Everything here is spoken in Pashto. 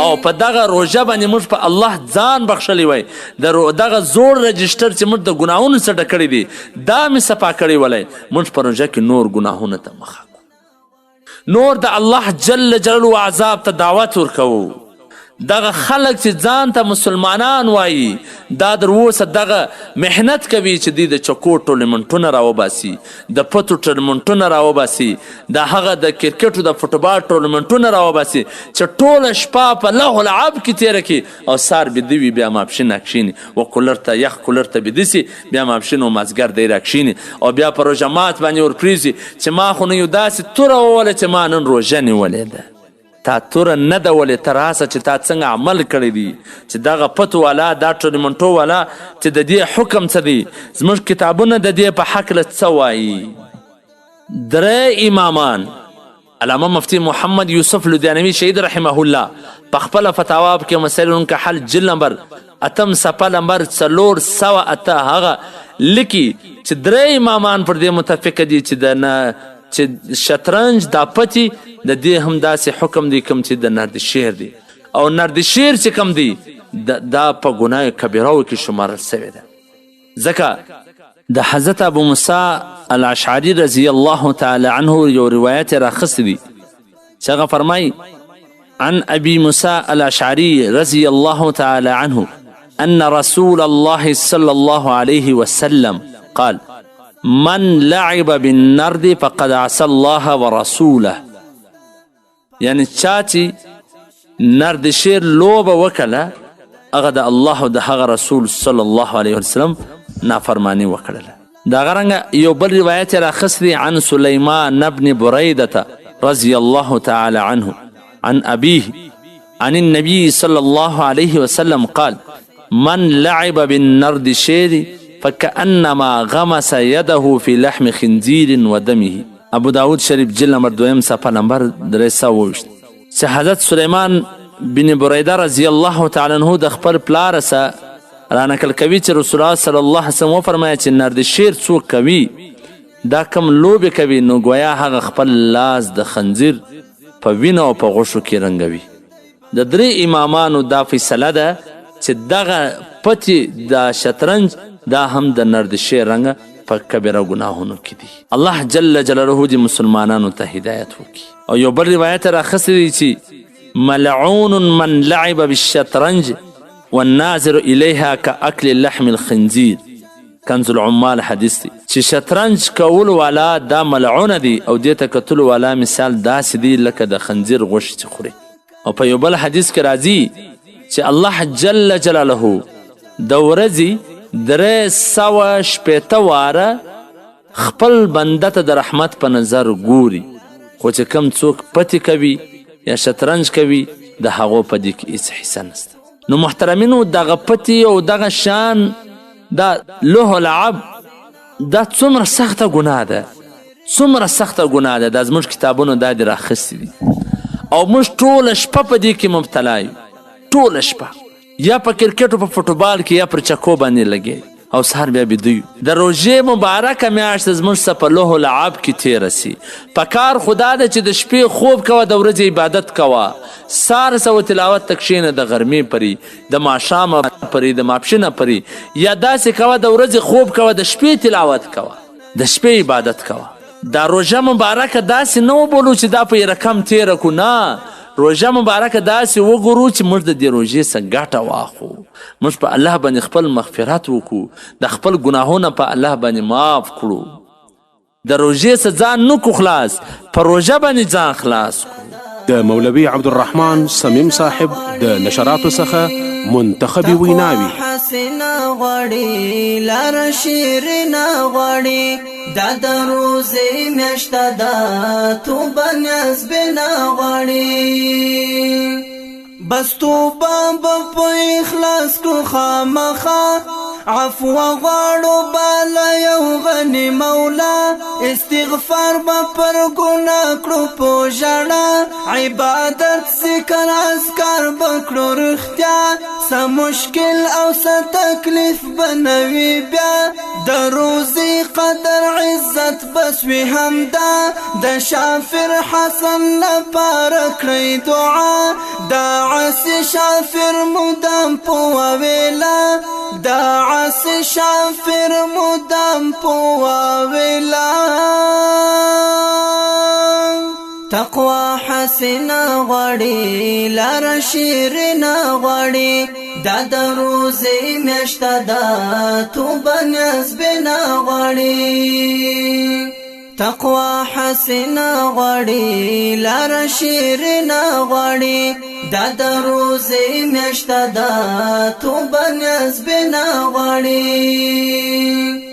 او په دغه روژه باندې موږ په الله ځان بخښلی وای، د دغه زوړ رجسټر چې موږ د ګناهونو څخه ډک کړی دی دا مې صفا کړی ولی، موږ په روژه کې نور ګناهونو ته مخه کړو، نور د الله جل جلاله عذاب ته دعوت ورکوو. دغه خلک چې ځان ته مسلمانان وایي دا در اوسه دغه محنت کوي چې دوی د چکو ټورنمنټونه راوباسي، د پتو ټورنمنټونه راوباسي، د هغه د کرکټو د فوټبال ټورنمنټونه راوباسي چې ټوله شپه په لهو لعب کې تېره کړي او سهار بیده وي، بیا ماپښین راکښېني و کولر ته، یخ کولر ته بیده سي، بیا ماپښین و مازدیګر دی راکښېني او بیا په روژه مات باندې ورپرېږدي چې ما خو نو یو داسې توره ووله چې ما نن روژه نیولې ده. تا توره نه ده ولې، ته راسه چې تا څنګه عمل کړی دی، چې دغه پتو والا دا ټورنمنټو والا چې د دې حکم څه دی، زموږ کتابونه د دې په هکله څه وایي. درې امامان علامه مفتي محمد یوسف لودیانوي شهید رحمه الله په خپله فتاوا کې مسایل کا حل جلد نمبر اتم صفحه نمبر 408 هغه لیکي چې درې امامان پر دې متفق دي چې د نه چې شطرنج دا پتی د دې هم داسې حکم دی کوم چې د نرد شعر دی، او نرد شعر چې کوم دی دا په ګناه کبیره کې شمارل شوی ده. ځکه د حضرت ابو موسی الاشعری رضی الله تعالی عنه یو روایت راخستی دی چې هغه فرمایي عن ابي موسى الاشعري رضي الله تعالى عنه ان رسول الله صلى الله عليه وسلم قال من لعب بالنرد فقد عصى الله ورسوله. یعنی چا چې نرد شعر لوبه وکړه هغه د الله او د هغه رسول صلی الله علیه وسلم نافرمانی وکړله. دغه رنګه یو بل روایت یې راخیستی عن سلیمان بن بریدة رضی الله تعالی عنه عن أبيه عن النبي صلى الله عليه وسلم قال من لعب بالنرد شعر فكأنما غمس يده في لحم خنزير ودمه. ابو داود شریف جلد نمبر دویم صفحه نمبر 320. چې حضرت سلیمان بن بریده رضی الله تعالی عنه د خپل پلار سره را نقل کوي چې رسول الله صلی الله علیه وسلم وفرمایه چې نرد شعر څوک کوي دا کم لوبې کوي نو ګویا هغه خپل لاس د خنزیر په وینه او په غوښو کې رنګوي. د درې امامانو دا فیصله ده چې دغه پتې د شطرنج دا هم د نرد شعر رنګه په کبیره ګناهونو کې دي. الله جل جلاله دې مسلمانانو ته هدایت وکړي. او یو بل روایت راخیستی دی چې ملعون من لعب بالشطرنج والناظر الیها کأکل لحم الخنزیر. کنز العمال حدیث دی چې شطرنج کولو والا دا ملعونه دی او دې ته کتلو والا مثال داسې دی لکه د خنزیر غوښې چې خوري. او په یو بل حدیث کې راځي چې الله جل جلاله د ورځې 360 واره خپل بنده ته د رحمت په نظر ګوري، خو چې کم څوک پتې کوي یا شطرنج کوي د هغو په دې کې هیڅ حصه نشته. نو محترمینو دغه پتې او دغه شان دا لهو لعب دا څومره سخته ګناه ده، څومره سخته ګناه ده. دا زموږ کتابونو دا دې راخیستي دي او موږ ټوله شپه په دې کې مبتلا یو، ټوله شپه یا په کرکټ او په فوټبال کې یا پر چکو باندې لګې او سهار بیا بیده یو. د روژې مبارکه میاشت زموږ څخه په لهو لعب کې تېره سي. په کار خو دا ده چې د شپې خوب کوه، د ورځې عبادت کوه، سهار سه و تلاوت ته کښېنه، د غرمې پرې، د ماښامه پرې، د ماپښینه پرې، یا داسې کوه د ورځې خوب کوه، د شپې تلاوت کوه، د شپې عبادت کوه. دا روژه مبارکه داسې نه وبولو چې دا په رقم تېره کړو، نه، روژه مبارکه داسې وګورو چې موږ د دې روژې څخه ګټه واخلو، موږ په الله باندې خپل مغفرت وکړو، د خپل ګناهونه په الله باندې معاف کړو. د روژې څخه ځان نه کړو خلاص، په روژه باندې ځان خلاص کړو. د مولوي عبدالرحمن صمیم صاحب د نشراتو څخه منتخبې ویناوې. حسنه غواړي، لاره شیرینه غواړي، دا د روزې میاشت ده، توبه نیاز بنا غواړي. بس توبه به په اخلاص کړو خامخا، عفو غواړو بالا یو غني مولا، استغفار به پر ګناه کړو په ژړا، عبادت ذکر اذکار به کړو رښتیا، څه مشکل او څه تکلیف به نه وي بیا. د روزي قدر عزت بس وي همدا، د شافر حسن لپاره کړئ دعا. دا عاصي شافر مدام په واویلا، دا عاصي شافر مدام په واویلا. تقوا حسنه غواړي، لار شیرینه غواړي، دا د روزې میاشت ده، توبه نیاز بنا غواړي. تقوا حسنه غواړي، لار شیرینه غواړي، دا د روزې میاشت ده، توبه نیاز بنا غواړي.